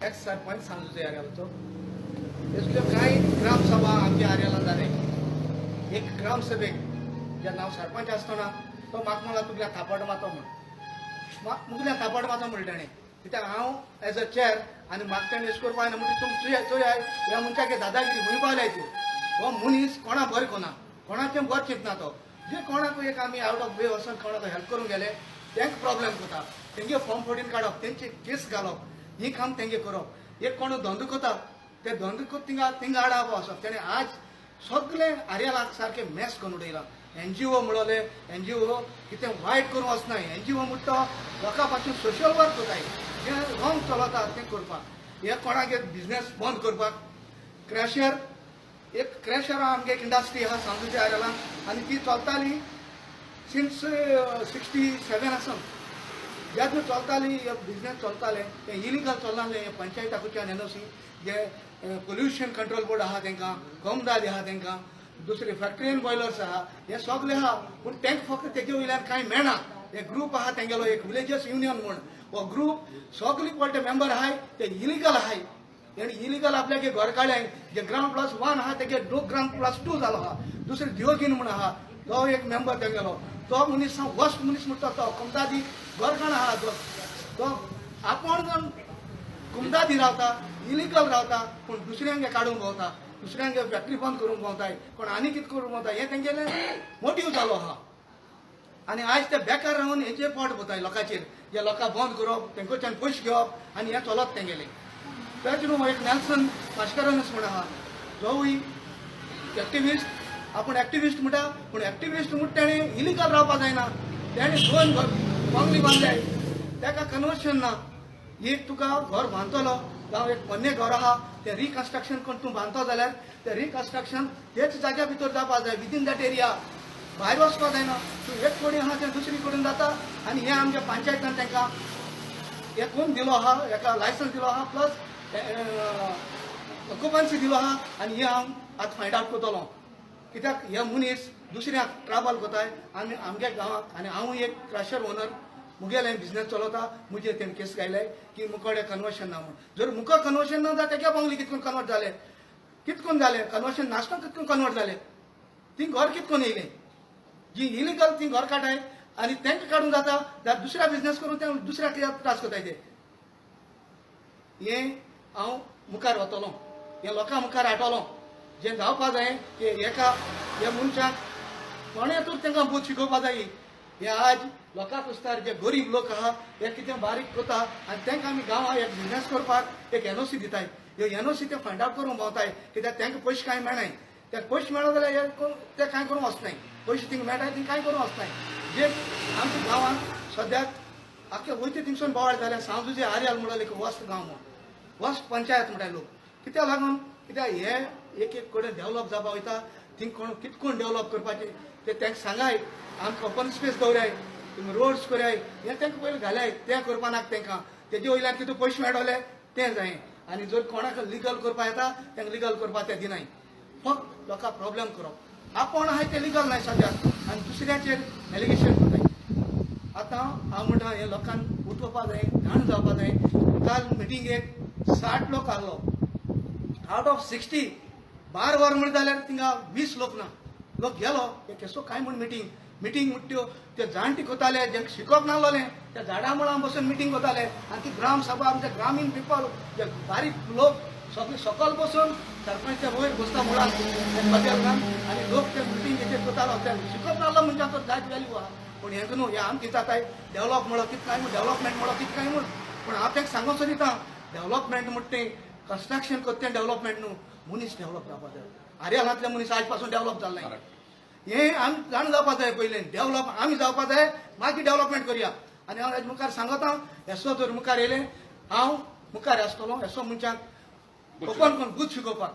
X sarpanch सांजोजे आर्यालाचो. असल्यो कांय ग्रामसभा आमच्या आर्याला जाले. एक ग्रामसभेक जेन्ना हांव सरपंच आसतना तो म्हाका म्हणला, तुगल्या थापट मातो म्हण, मुगल्या थापट मातो म्हणलें ताणें. कित्याक हांव एज अ चेअर आनी म्हाका ताणें अशें करपा जायना म्हणटा. तुम चोय, ह्या मनशाक दादागिरी खंय पावल्याय तूं. हो मनीस कोणा बरें कोना, कोणाचें बरें चिंतना तो. जे कोणाक एक आमी आवट ऑफ वे वचून कोणाक हेल्प करूंक गेले, तांकां प्रॉब्लेम करता. तेंगे फॉर्म 14 काडप, तेंचे केस घालप, ही काम तेंगे करप. एक कोण धंदो करता, ते धंदो करता थिंगा थिंगा आडावप वचप. तेणें आज सगळे आर्यालाक सारकें मेस करून उडयलां. एनजीओ म्हणले, एनजीओ कितें वायट करूंक वचना. एनजीओ म्हणटा तो लोकां पासून सोशल वर्क करताय, जें रॉंग चलता तें करपाक, हे कोणागे बिजनेस बंद करपाक. क्रॅशर, एक क्रॅशर आमगे एक इंडस्ट्री आहा सांजोजे आर्यालान आनी ती चलताली सिन्स 67 आसून. जेन्ना चलताली, हे बिजनेस चलताले, ते इलिगल चलनासलें. हे पंचायता कडच्यान एनओसी, जे पोल्युशन कंट्रोल बोर्ड आहा तांकां, कोमदाद आहा तांकां, दुसरे फॅक्टरीन बॉयलर्स आहा, हे सगळे आहा. पूण तांकां फक्त तेजे वयल्यान कांय मेळना. एक ग्रूप आहा तेंगेलो, एक विलेजर्स युनियन म्हूण. हो ग्रूप सगळे पळय मेंबर आहाय ते इलिगल आहाय. तेणी इलिगल आपल्यागे घर काडले. जे ग्रावंड प्लस वन आहा तेगे ग्रावंड प्लस टू जालो आहा. दुसरे दियोगीन म्हूण आहा, तो एक मेंबर तेंगेलो. तो मनीस वस्ट मनीस म्हणटा. तो कुमदादी घरकाण आहा. तो तो आपूण जावन कुमदादी रावता, इलिगल रावता, पूण दुसऱ्यांगे काडूंक भोंवता, दुसऱ्यांगे फॅक्टरी बंद करूंक भोंवताय, कोण आनी कितें करूंक भोंवता. हें तेंगेलें मोटीव जालो आहा. आनी आयज ते बेकार रावन हेचे पोट भरताय लोकांचेर. जे लोकां बंद करप, तेंकोच्यान पयशे घेवप आनी हें चलत तेंगेलें. तेच न्हू, एक नेल्सन मास्करनस म्हण आहा, जोवूय एक्टिविस्ट. आपूण एक्टिविस्ट म्हणटा, पूण एक्टिविस्ट म्हणटा तेणें इलिगल रावपा जायना. तेणें दोन घर बंगली बांदले, ताका कन्वर्शन ना. एक तुका घर बांदतलो जावं एक पोन्नें घर आहा, तें रिकन्स्ट्रक्शन करून तूं बांदतो जाल्यार तें रिकन्स्ट्रक्शन तेच जाग्या भितर जावपा जाय, विदीन that area. भायर वचपा जायना. तूं एक कडेन आहा तें दुसरी कडेन जाता. आनी हें आमच्या पंचायतान तांकां एकूण दिलो आहा, एका लायसन्स दिलो आहा, प्लस ऑक्युपन्सी दिलो आहा. आनी हें हांव आतां फायंड आवट करतलो, कित्याक हे मनीस दुसऱ्याक ट्राबल करताय आनी आमगे गांवाक. आनी हांव एक क्रशर ओनर, मुगेलें बिजनेस चलयता. मुजेर तेणें केस घायले की मुकोडे कन्वर्शन ना म्हूण. जर मुका कन्वर्शन ना जाल्यार तेगे बंगले कितकून कन्वर्ट जाले? कितकून जाले? कन्वर्शन नासतना कितकून कन्वर्ट जाले? ती घर कितकून येयलें? जी इलिगल ती घर काडाय आनी तांकां काडून जाता जाल्यार दुसऱ्या बिजनेस करून ते दुसऱ्या कित्याक त्रास करताय ते. हें हांव मुखार वतलो, हें लोकां मुखार हाडटलो. जें जावपा जाय की एका ह्या मनशाक कोणें तर तांकां बोध शिकोवपा जाय. हे आज लोकांक कुस्तार जे गरीब लोक आहा, हे कितें बारीक करता आनी तांकां आमी गांवां एक बिजनेस करपाक एक एनओसी दिताय. ह्यो एनओसी ते फायंड आवट करूंक भोंवताय, कित्याक तांकां पयशे कांय मेळनाय. ते पयशे मेळो जाल्यार हे ते कांय करूंक वचनाय. पयशे थिंगा मेळटाय, थिंग कांय करूंक वचनाय. जे आमच्या गांवांत सद्याक आख्खे वयते थिंगसून बोवाळ जाल्या. सांजुजे आर्याल म्हणल्यार एक वस्त गांव म्हूण, वस्त पंचायत म्हणटाय लोक. कित्याक लागून? कित्याक हे एक एक कडेन डेवलप जावपा वयता, थिंग कोण कित कोण डेवलप करपाचें ते तांकां सांगाय, आमकां ओपन स्पेस दवराय, तुमी रोड्स कराय. हें तांकां पयलीं घालाय, तें करपा नाका तांकां. तेजे वयल्यान कितें पयशे मेळटले तें जाय. आनी जर कोणाक लिगल करपा येता, तांकां लिगल करपा ते दिनाय. फक्त लोकांक प्रॉब्लेम करप. आपूण आहाय ते लिगल नाय सद्याक आनी दुसऱ्याचेर एलिगेशन करताय. आतां हांव म्हणटा, हे लोकांक उठोवपा जाय, जाण जावपा जाय. काल मिटिंगेक 60 लोक आहलो. आवट ऑफ 60, 12 वर म्हणटा जाल्यार थिंगा 20 लोक ना. लोक गेलो. हे केसो काय म्हूण मिटींग मिटींग म्हणट्यो. ते जाणटी कोताले, जेंका शिकोवप नासलोलें, त्या झाडां मुळां बसून मिटींग कोताले. आनी ती ग्राम सभा आमचे ग्रामीण पिपल, जे बारीक लोक सगळे सकल बसून, सरपंच वयर बसता मुळान कदेल. आनी लोक ते मिटींग हेचेर कोतालो. ते शिकोवप नासलो मनशाक तर जायत व्हॅल्यू आहा. पूण हें न्हू, हें आमकां जाताय डेवलप म्हणो कितें काय म्हूण, डेवलपमेंट म्हणो कितें काय म्हूण. पूण हांव तांकां सांगूंक सोदिता, डेवलपमेंट म्हणटा तें कन्स्ट्रक्शन करता तें डेवलपमेंट न्हू. मनीस डेवलप जावपा जाय. आर्यालांतले मनीस आयज पासून डेवलप जाल्ले हें आमी जाण जावपा जाय. पयलीं डेवलप आमी जावपा जाय, मागीर डेवलपमेंट करया. आनी हांव हेज मुखार सांगता, येसो जर मुखार येयलें, हांव मुखार आसतलो येसो मनशाक ओपन करून बूथ शिकोवपाक.